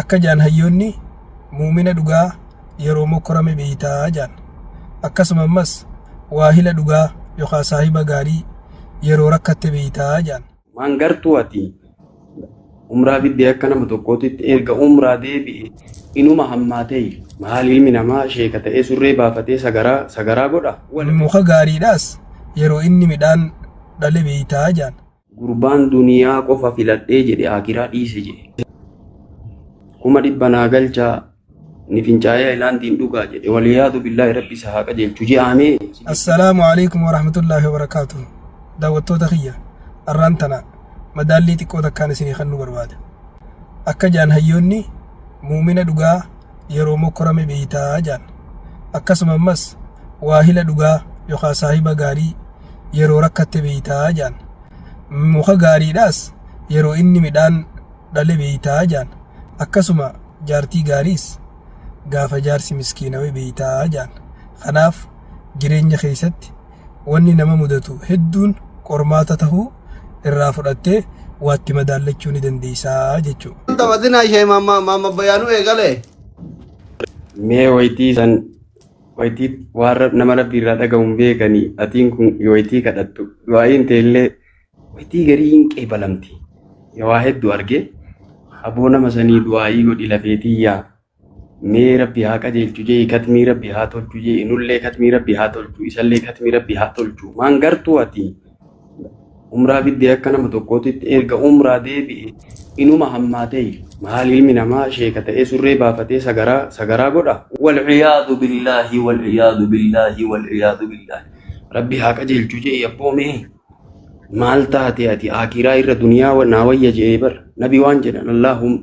Akka ja'an hayyoonni mu'mina dhugaa yeroo mokkorame beeytaa ja'an. Akkasuma ammas waahila dhugaa yookaa saahiba gaarii yeroo rakkatte beeytaa ja'an. Maan gartuu ati umraa fiddee akka nama tokkootitti erga umraa deebi'e inuma hammaatee maal ilmi namaa sheeka ta'ee surree baafatee sagaraa sagaraa godha. Muka gaariidhaas yeroo inni midhaan dhale beeytaa ja'an. Gurbaan duniyaa qofa filadhee jedhe aakiraa dhiise jedhe. 500,000 naa galchaa ni fincaa'ee ayilaandiin dhugaa jedhe waliyaadu billaahi rabbi isa haa qajeelchu je'aamee. Assalaamu Aleykum Warahmatullaahi Wabarakaatuh Daawwattoota kiyya arraan tana madaallii xiqqoo takkaan isinii kennuu barbaada. Akka ja'an hayyoonni mu'mina dhugaa yeroo mokkorame beeytaa ja'an. Akkasuma ammas waahila dhugaa yookaa saahiba gaarii yeroo rakkatte beeytaa ja'an. Muka gaariidhaas yeroo inni midhaan dhale beeytaa ja'an. Akkasuma jaartii gaariis gaafa jaarsi miskiinawe beeytaa ja'an. Kanaaf jireenya keeysatti wanni nama mudatu hedduun qormaata tahuu irraa fudhattee waatti madaallachuu ni dandeeysaa jechu. Taphatinaa ishee maamma maamma bayaanuu eegale. Mee waytii san waytii waan nama rabbi irraa dhaga'uun beekanii atiin kun waytii kadhattu du'aa'iin teellee waytii garii hin qeebalamti. Waa hedduu arge aboo nama sanii du'aa'ii godhi lafeetiyyaa Mee rabbi haa qajeelchu je'i katmii rabbi haa tolchu je'i nullee katmii rabbi haa tolchu isallee katmii rabbi haa tolchu maan gartuu ati umraa fiddee akka nama tokkootitti erga umraa deebi'e inuma hammaatee maal ilmi namaa sheeka ta'ee surree baafatee sagaraa sagaraa godha walciyaadu billaahi walciyaadu billaahi walciyaadu billaahi rabbi haa qajeelchu je'i abboo mee maal taate ati aakiraa irra duniyaa naa wayya je'ee bar nabi waan jedhan allaahum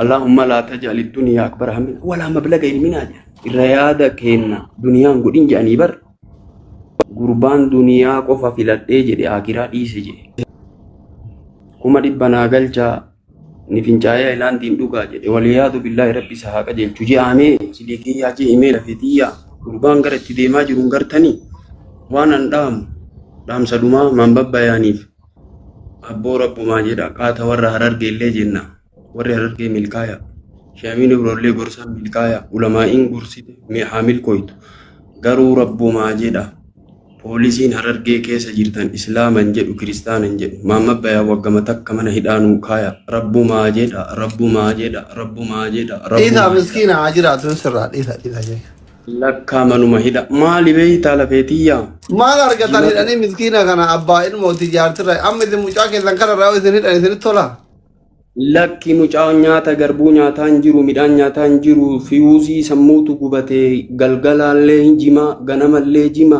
Allaahumma laa taj'ali duniyaa akbara hammina walaa mablaga ilminaa jedhan. Irra yaada keenna duniyaan godhin jedhanii bar. Gurbaan duniyaa qofa filadhee jedhe aakiraa dhiise jedhe. 500,000 naa galchaa ni fincaa'ee ayilaandiin dhugaa jedhe waliyaadu billaahi rabbi isa haa qajeelchu je'amee silii kiyyaa je'imee lafetiyyaa gurbaan gara itti deemaa jiru hin gartanii waan an dhaamu dhaamsa dhumaa maan babbayaaniif Abboo rabbumaa jedha qaata warra harargee illee jenna warri harargee milkaaya sheemiin ibroollee gorsaan milkaaya ulamaa'iin gorsite mee haa milkooytu garuu rabbumaa jedha poolisiin harargee keessa jirtan islaaman jedhu kiristaanan jedhu maamma bayaa waggama takka mana hidhaa nuu kaaya rabbumaa jedha rabbumaa jedha rabbumaa jedha Dhiisaa rabbumaa jedha miskiina haa jiraatu sirraa dhiisaa dhiisaa jecha. Lakkaa manuma hidha. Maali beeytaa lafee tiyyaa? Maal argatan Jimata. hidhanii miskiina kana abbaa ilmooti jaartirra amma isin mucaa keessan kana irraa isin hidhan isinitti tola. Lakki mucaa nyaata garbuu nyaataa hin jiru, midhaan nyaataa hin jiru, fiyuuzii sammuutu gubate, galgalaallee hin jimaa, ganamallee jima,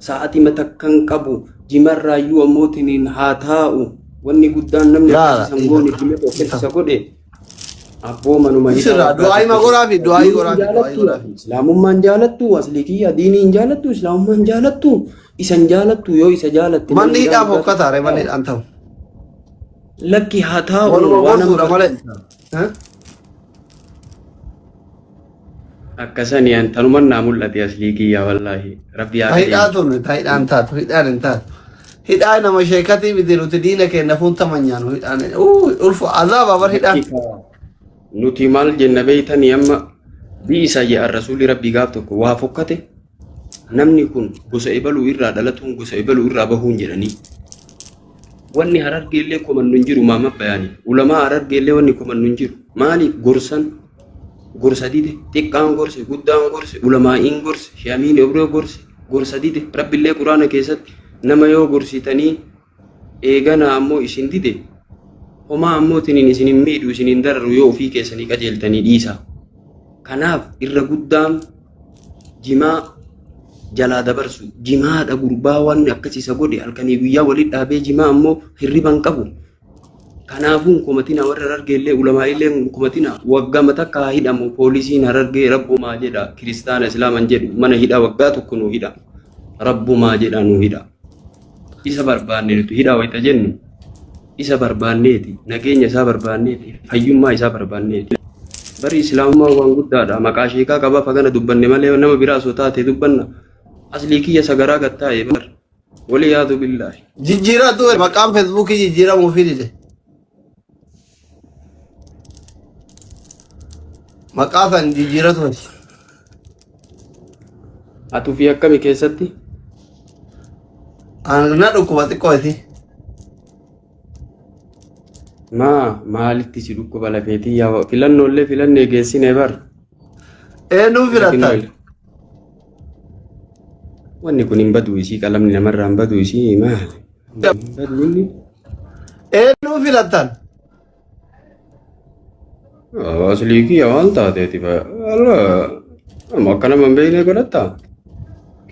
sa'aatii takka hin qabu, jimarraayyuu ammoo tiniin haa taa'u. Wanni guddaan namni Laala akkasii san dhiisa goone jima tokko dhiisa. isa godhe Abboo manuma hidhaa Sirraa waggaa du'aayii tokko godhaafi du'aayii Diinii godhaafi du'aayii jaalattu godhaafi. islaamummaan jaalattu aslii kiyya diinii hin jaalattu islaamummaan jaalattu isa hin jaalattu yoo isa jaalatte mana Manni hidhaa hidhaa waggaa tokko fokkataare manni taa'u. hidhaan ta'u. Lakki haa taa'u Waluma waan nama gorsuudha malee. barsiisa. Eh? Akkasani an tanuman naa mul'ate aslii kiyya wallaahi rabbi haa Ta hidhaa qajeelchu. tun ta hidhaan taatu hidhaan hin taatu. Hidhaa nama sheekatii miti nuti diina keenya fuunta manyaanu hidhaan ulfu azaaba bar hidhaan. Lakki kaa nuti maal jenna beeytanii amma bi'isa jedhan rasuulli rabbii gaaf tokko waa fokkate namni kun gosa ebaluu irraa dhalatuun gosa ebaluu irraa bahuun jedhanii. Wanni harargeellee komannu hin jiru maama bayaaniif. Ulamaa harargeellee wanni komannu hin jiru. Maaliif gorsan gorsa dide xiqqaan gorse guddaan gorse ulamaa'iin gorse shamiin ibroo gorse gorsa dide rabbillee quraana keessatti nama yoo gorsitanii eeganaa ammoo isin dide homaa ammoo tiniin isin hin miidhu isin hin dararu yoo ofii keessanii qajeeltanii dhiisa. Kanaaf irra guddaan jimaa jalaa dabarsu jimaadha gurbaa waan akkas isa godhe halkanii guyyaa walitti dhaabee jimaa ammoo hirriba hin qabu. Kanaafuu hin komatina warra harargee illee ulamaa illee hin komatina waggama takka haa hidhamu poolisiin harargee rabbumaa jedha kiristaana islaaman jedhu mana hidhaa waggaa tokko nuu hidha rabbumaa jedha nuu hidha. Isa barbaanne nuti hidhaa wayita jennu isa barbaanneeti nageenya isaa barbaanneeti fayyummaa isaa barbaanneeti. Bari islaamummaa waan guddaadha maqaa sheekaa qabaa fagana dubbanne malee nama biraa osoo taate dubbanna aslii kiyya sagaraa gattaa'e bar wali yaadu billaahi. Jijjiiratu maqaan feesbuukii jijjiiramuu fi dide. Maqaa san jijjiiratuuti. Atuu fi akkami keessatti? An na dhukkuba xiqqoo isi. Maa maalitti si dhukkuba lafeetii yaa filannoolee filannee geessine bar. Eenyuun filattan? Wanni kun hin badu isii qalamni namarraa hin badu isii maali? Hin badu inni. Eenyuun filattan? Aslii kiyya waan taateeti amma akka nama hin beekne godhatta.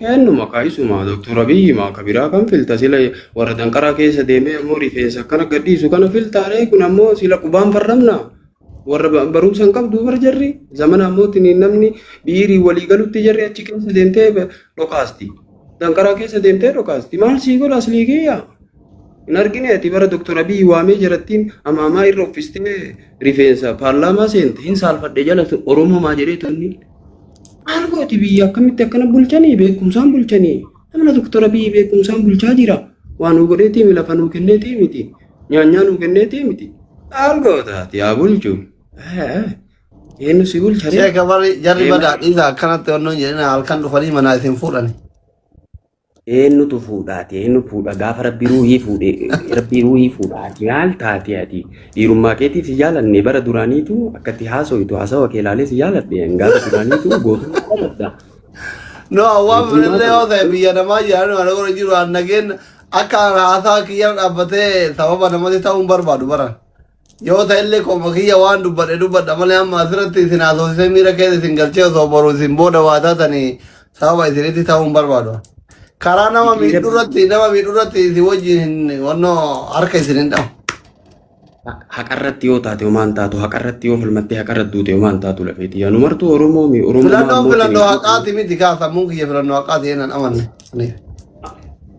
Kennuma kaayisuma Doktor Abiyyi maa ka biraa kan filta sila warra danqaraa keessa deemee ammoo rifeensa akkana gadhiisu kana filtaaree kun ammoo sila qubaan farramna. Warra barumsa hin qabdu bar jarri zamana ammoo tiniin namni biirii walii galutti jarri achi keessa deemtee dhokaasti. Danqaraa keessa deemtee dhokaasti. Maal sii godha aslii kiyya? Hin argine ati bara Dr. Abiy waamee jarattiin amaamaa irra uffistee rifeensa paarlaamaa seente hin saalfadhe jala Oromoo maa jedhee tunni. Maal gooti biyya akkamitti akkana bulchanii beekumsaan bulchanii namna Dr. Abiy beekumsaan bulchaa jira. Waa nuu godheetii mi lafa nuu kenneetii miti nyaanyaa nuu kenneetii miti. Maal goota ati haa bulchu. Eenyu si bulcha ree? Sheeka bari jarri badaa dhiisa akkanatti wannoon jedhina halkan dhufanii manaa isin fuudhani. Eenyutu fuudhaati? Eenyu fuudha? Gaafa rabbi ruuhii fuudhe rabbi ruuhii fuudhaati. Maal taate ati? Dhiirummaa keetiif si jaalanne bara duraaniitu akka itti haasoytu haasawa kee ilaalee si jaaladhe. Gaafa duraaniitu gootummaa qabda. No waan Gootummaa fedhellee yoo qabda. ta'e biyya namaa jiraan waan godha jiru aan nageen akka haasaa kiyyaan dhaabbatee sababa namatti ta'uu hin barbaadu bara. Yoo ta'ellee koma kiyya waan dubbadhe dubbadha malee amma asirratti isin haasofsisee miira keessa isin galchee osoo boru isin booda waa taatanii sababa isinitti ta'uu hin barbaadu. Karaa nama Zikrii miidhu rabbi irratti nama miidhu irratti isin wajjin hin wannoo harka isin hin dhahu. Haqarratti yoo taate homaan taatu haqarratti yoo falmattee haqarratti duute homaan taatu lafeeti. Yaa numartuu Oromoo mi Oromummaa Filannoon ammoo filannoo tini haqaati miti kaa sammuun kiyya filannoo haqaati jennaan amanne.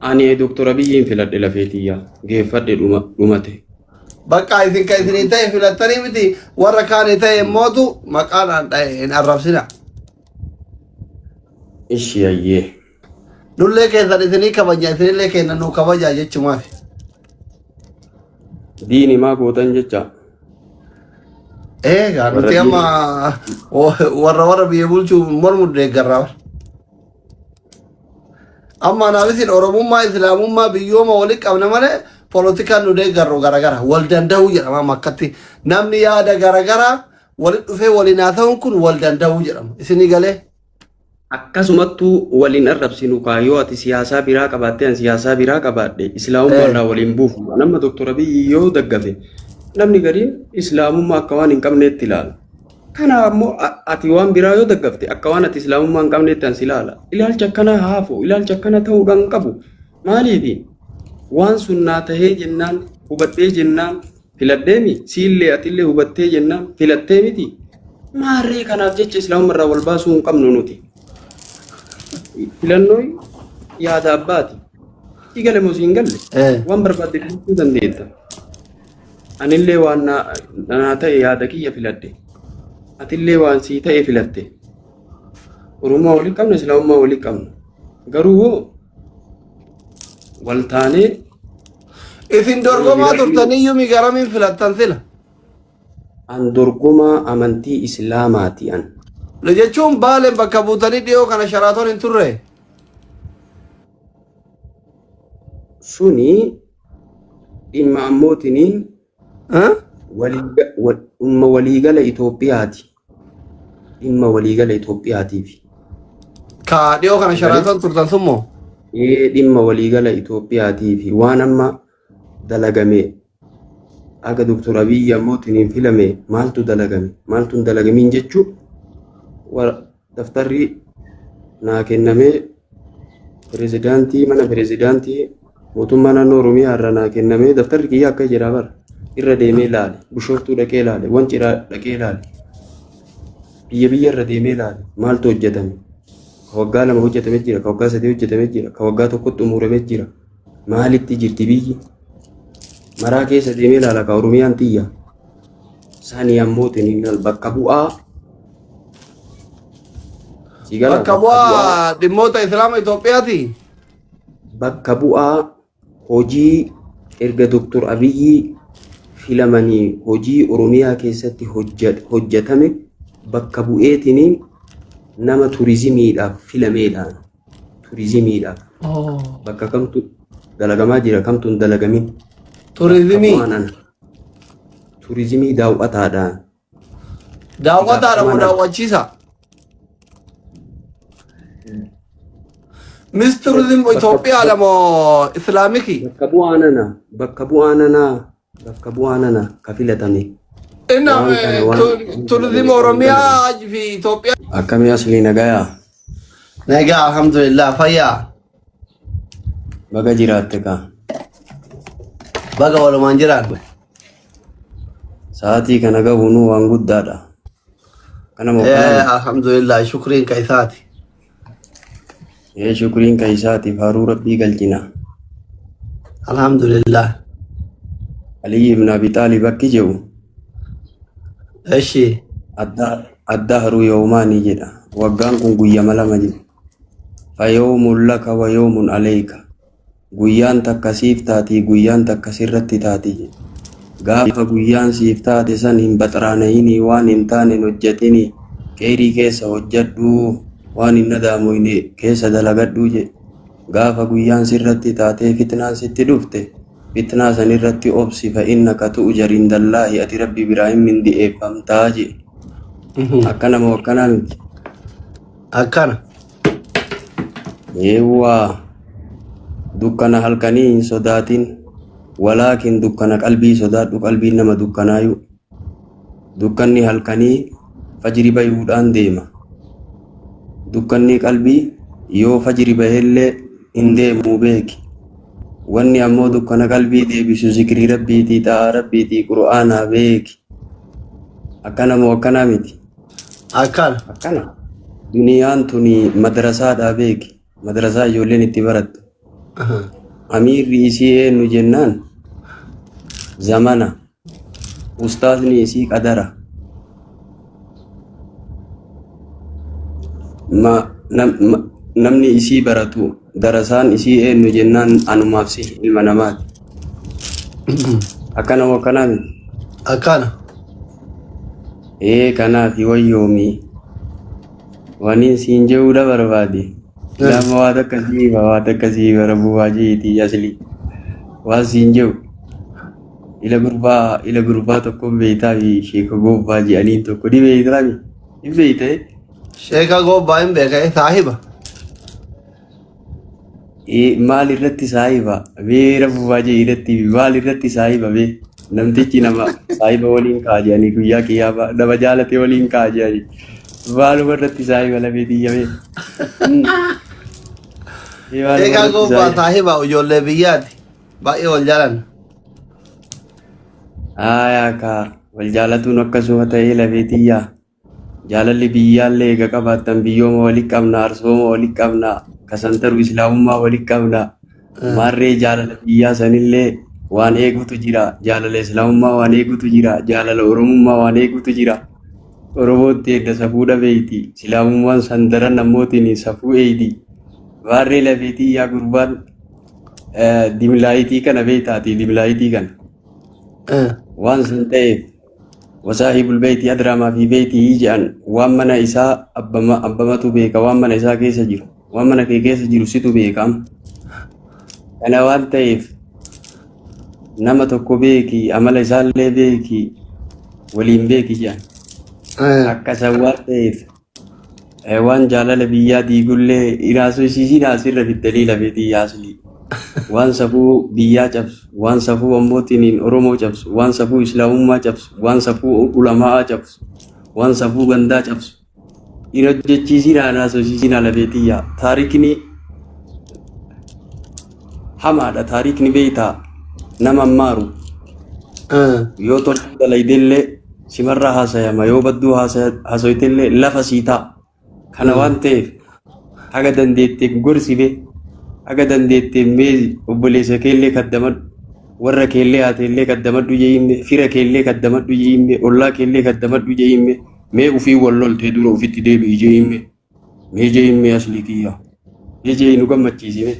Ani Doktor Abiyyiin filadhe lafeetiyyaa geeffadhe dhuma dhumate. Bakka isin kan isinii ta'e filattanii miti warra kaanii ta'e immootu maqaadhaan dha'e hin arrabsina. Ishi ayyee. Nullee keessan isinii kabaja isinillee kenna nuu kabajaa jechumaaf. Diini maa gootan jecha. Eegaa Warra nuti diini. amma warra warra biyya bulchuu mormu deeggarraa. Amma anaaf isin Oromummaa Islaamummaa biyyooma walitti qabna malee polotikaan nu deeggarru garagara wal danda'uu jedhama amma akkatti namni yaada garagara walitti dhufee waliin haasa'uun kun wal danda'uu jedhama isinii galee. Akkasumattuu waliin arrabsinu kaa yoo ati siyaasaa biraa qabaatte an siyaasaa biraa qabaadhe islaamummaa irraa waliin buufu. Nama Dr. Abiyyi yoo daggafe namni gariin islaamummaa akka waan hin qabneetti ilaala. Kana ammoo ati waan biraa yoo daggafte akka waan ati islaamummaa hin qabneetti an si ilaala. Ilaalcha akkanaa haafu, ilaalcha akkana ta'uudhaan hin qabu. Maaliifi waan sun naa tahee jennaan, hubadhee jennaan filadheemi, siillee atillee hubattee jennaan filattee miti. Maarree kanaaf jecha islaamummaa irraa wal baasuu hin qabnu nuti. Filannoon yaada abbaati. Si gale moo si hin galle? Waan barbaadde filachuu dandeetta. Anillee waan naa ta'e yaada kiyya filadhe. Atillee waan sii ta'e filatte. Oromummaa walii qabna, Islaamummaa walii qabna. Garuu hoo wal taanee Isin dorgomaa turtaniyyuu mi garamiin filattan sila? An dorgomaa amantii Islaamaati an. Jechuun Baaleen bakka buutanii dhiyoo kana Sharaatoon hin turre? Suni dhimma ammootiniin dhimma waliigala Itoophiyaati. Dhimma waliigala Itoophiyaatiif. Ka dhiyoo kana Sharaatoon turtan sun moo? Ee dhimma waliigala Itoophiyaatiif waan amma dalagame aga Dr. Abiyyi ammootiniin filame maaltu dalagame maaltu hin dalagamiin jechuu daftarri naa kennamee pirezidaantii mana pirezidaantii mootummaa naannoo Oromiyaa irraa naa kennamee daftarri kiyya akka jedhaa bara irra deemee ilaale Bishooftuu dhaqee ilaale Wanciraa dhaqee ilaale biyya biyya irra deemee ilaale maaltu hojjetame ka waggaa 2 hojjetame jira ka waggaa 3 hojjetame jira ka waggaa tokkotti xumurame jira maalitti jirti biyyi maraa keessa deemee ilaala ka Oromiyaan tiyya sani ammoo tiniin bakka bu'aa Si gala Bakka bu'aa dhimmoota Islaama Itoophiyaati. Bakka bu'aa hojii erga Dr. Abiyyi filamanii hojii Oromiyaa keessatti hojjetame Bakka bu'eetiniin nama turizimiidhaaf filameedhaan turizimiidhaaf bakka kamtu dalagamaa jira kamtu hin dalagamin bakka Turizimii. bu'aan ana turizimii daawwataadhaan itti Daawwataadha moo gaafatamaan ana. daawwachiisa? Mis turizim Bakka Itoophiyaadha moo Islaamikii? bakka bu'aan ana bakka bu'aan ana bakka bu'aan ana ka filatame Inna waan kana waan waan turizim dalagame kan hin dalagame. Oromiyaa fi Itoophiyaa. Akkamii aslii nagayaa Nagaa alhamdulillah fayyaa. baga jiraatte kaa Baga walumaan jiraan. sa'aatii kana gahuunuu waan guddaadha. Kana moo kana miti? Alhamdulillah shukriin ka isaati. Ee shukriin kan isaatiif haaruu rabbii galchina. Alhamdulillah. Aliyyi ibn Abi Xaalib akki jedhu Eshi. addahru yawmaani jedha. Waggaan kun guyyama lama jedha. Fayawmun laka wa yawmun alayka. Guyyaan takka siif taati guyyaan takka sirratti taati jedhe. Gaafa guyyaan siif taate san hin baxraanayinii waan hin taane hin hojjatinii keeyrii keessa hojjadhuu waan hin nadaamoyne keessa dalagadhuu jedhe. Gaafa guyyaan sirratti taatee fitnaan sitti dhufte fitnaa san irratti obsi fa innaka tu'jar indallaahi ati rabbi biraa hin mindi'eeffamtaa jedhe. Akkana moo akkanaa miti? Akkana. Eewwaa dukkana halkanii hin sodaatin walaakin dukkana qalbii sodaadhu qalbiin nama dukkanaayu dukkanni halkanii fajri bayuudhaan deema dukkanni qalbii yoo fajri bahellee hin deemuu beeki wanni ammoo dukkana qalbii deebisu zikrii rabbiitii xaa'aa rabbiitii qur'aanaa beeki akkana moo akkanaa miti Akkana. Akkana. Duniyaan tuni madrasaadhaa beeki. Madrasaa ijoolleen itti barattu. Amiirri isii eenyu jennaan zamana. Ustaazni isii qadara. Ma, nam, ma, namni isii baratu darasaan isii eenyu jennaan anumaaf si ilma namaati. Akkana moo akkanaa miti? Akkana. Ee kanaafi wayyoomi. Waniin siin je'uudha barbaade. Lama waa takka sii hima waa takka sii hima rabbumaa je'iitii asli. Waan siin je'u. Ila gurbaa ila gurbaa tokkoon beeytaa fi sheeka goobbaa je'aniin tokko ni beeytaa mi? Hin beeyta eh? Sheeka goobbaa hin beeka saahiba. Ee, maal irratti saahiba? Mee rabbumaa jee irratti maal irratti saahiba mee? Namtichi nama saahiba waliin ka'a jedhanii guyyaa qiyyaama nama jaalate waliin ka'a jedhanii. Maaluma irratti saahiba lafee tiyya mee? Mee maaluma Sheeka irratti goobbaa saahiba? saahiba ijoollee biyyaati. Baay'ee wal jaalanna. Aayaa kaa wal jaalatuun akkasuma ta'ee lafee tiyyaa. Jaalalli biyyaallee eega qabaattan biyyooma wali qabna, arsooma wali qabna, kasantaru islaamummaa wali qabna. Maarree jaalala biyyaa sanillee waan eegutu jira, jaalala islaamummaa waan eegutu jira, jaalala oromummaa waan eegutu jira. Oromoon teenna safuu dhabeeyti, islaamummaan san daran ammootiin safuu eeydi. Maarree lafeetii yaa gurbaan dimlaayitii kana beeytaati, dimlaayitii kana. Waan san ta'eef Wasaahibul beeyti adraa maa fi beeytihi je'an waan mana isaa abbama abbamatu beeka waan mana isaa keessa jiru waan mana kee keessa jiru situ beeka amma kana waan ta'eef nama tokko beeki amala isaallee beeki waliin beeki je'an akka san waan ta'eef Waan jaalala biyyaa diigullee inaasosiisiin asirra fiddanii lafeetii yaasni. Waan safuu biyyaa cabsu, waan safuu ammootiin Oromoo cabsu, waan safuu Islaamummaa cabsu, waan safuu ulamaa'aa cabsu, waan safuu gandaa cabsu. Hin hojjechiisin anaasosiisiin lafeetii yaa. Taarikni hamaadha taarikni beektaa nama maaru. Yoo toltuu dalaydellee simarraa haasayama yoo badduu haasoytellee lafa sii ta'a. Kana waan ta'eef haga dandeetteen gorsi bee haga dandeetteen mee obboleessa keellee kaddamadhu warra keellee haateellee kaddamadhu je'iimme fira keellee kaddamadhu je'iimme ollaa keellee kaddamadhu je'iimme mee ufii wal loltee dura ufitti deebi'i je'iimme Mee je'iin mee aslii kiyya. Mee je'ii nu gammachiisi mee.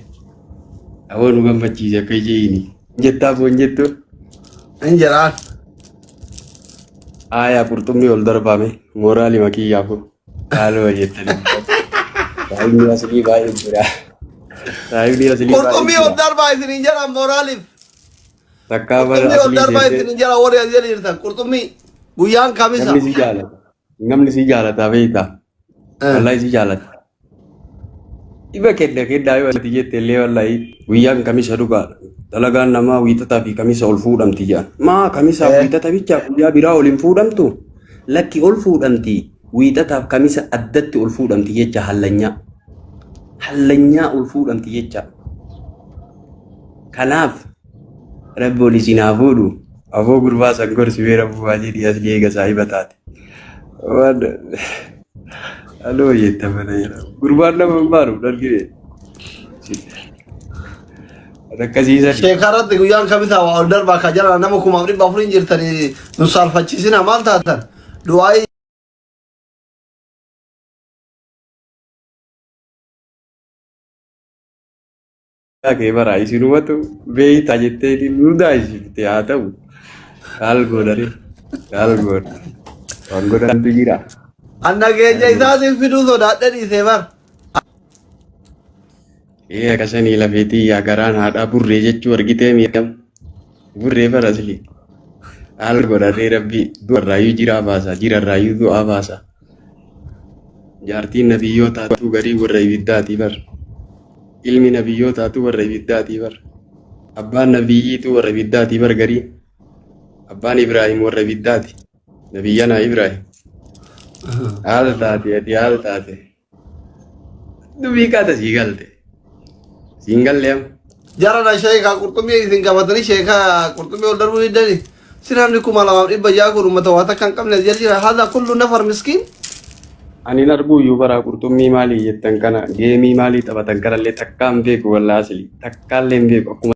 Aboo nu gammachiisi akka je'iini. Jettaa boon jettu. Hin jedhaan. Aayaa qurxummii ol darbaame mooraalii makiyyaafu haaluma jettanii. Saahibni aslii baay'ee jira. Saahibni aslii baay'ee Qurxummii ol jira. darbaa isiniin jedhan mooraaliif. Takkaa bara Qurxummii ol aslii darbaa seentee isiniin jedhan warri as jala jirtan. Qurxummii guyyaan kamisa. namni si jaalata. Namni si jaalata beektaa. Wallahi si jaalata. Dhiba kenna kennaa yoo ati jette illee wallahi guyyaan kamisa dhugaadha. Dalagaan namaa wiixataa fi kamisa ol fuudhamti jedhan. Maa kamisaaf wiixata bichaa guyyaa biraa ol hin fuudhamtu? Lakki ol fuudhamti wiixataaf kamisa addatti ol fuudhamti jecha hallanyaa. Hallanyaa ol fuudhamti jecha. Kanaaf rabbi ol isin haa fuudhu. Afoo gurbaa san gorsi mee rabbumaa jedhii asli eega saahiba taate. Waan aloo jetta mana jedha. Gurbaan nama hin baaru dhargine. Akkasiisan. Sheekarratti guyyaan kamisaa waa ol darbaa ka jala nama 1400 jirtanii nu saalfachiisina maal taatan? Du'aayii Kee bara isinumatu beeyta jettee nu daayisifte haa ta'u. Maal goonare? Maal goona? Waan godhantu jira. An nageenya isaatiin fiduu sodaadhe dhiisee bar. Ee akkasanii lafeetii yaa garaan haadhaa burree jechuu argitee miidham. Burree bara sili. Maal godharee rabbi du'arraayyuu jiraa baasa jirarraayyuu du'aa baasa. Jaartiin nabiyyootaatu garii warra ibiddaatii bar. Ilmi nabiyyootaatu warra ibiddaatii bar. Abbaan nabiyyiitu warra ibiddaatii bar garii. Abbaan Ibraahim warra ibiddaati. Nabiyyanaa Ibraahim. Haala taate ati haala taate. Dubbii kaata sii galte. Siin galle amma. Jarana sheekaa qurxummii isin qabatanii sheekaa qurxummii ol darbuu diddani. Si namni 2600 kun uummata waa takka hin qabne as jala jira. Haadha kullu nafar miskiin. Ani hin arguu iyyuu baraa qurxummii maalii jettan kana geemii maalii taphatan kanallee takkaa hin beeku wallaa asli takkaallee hin beeku akkuma.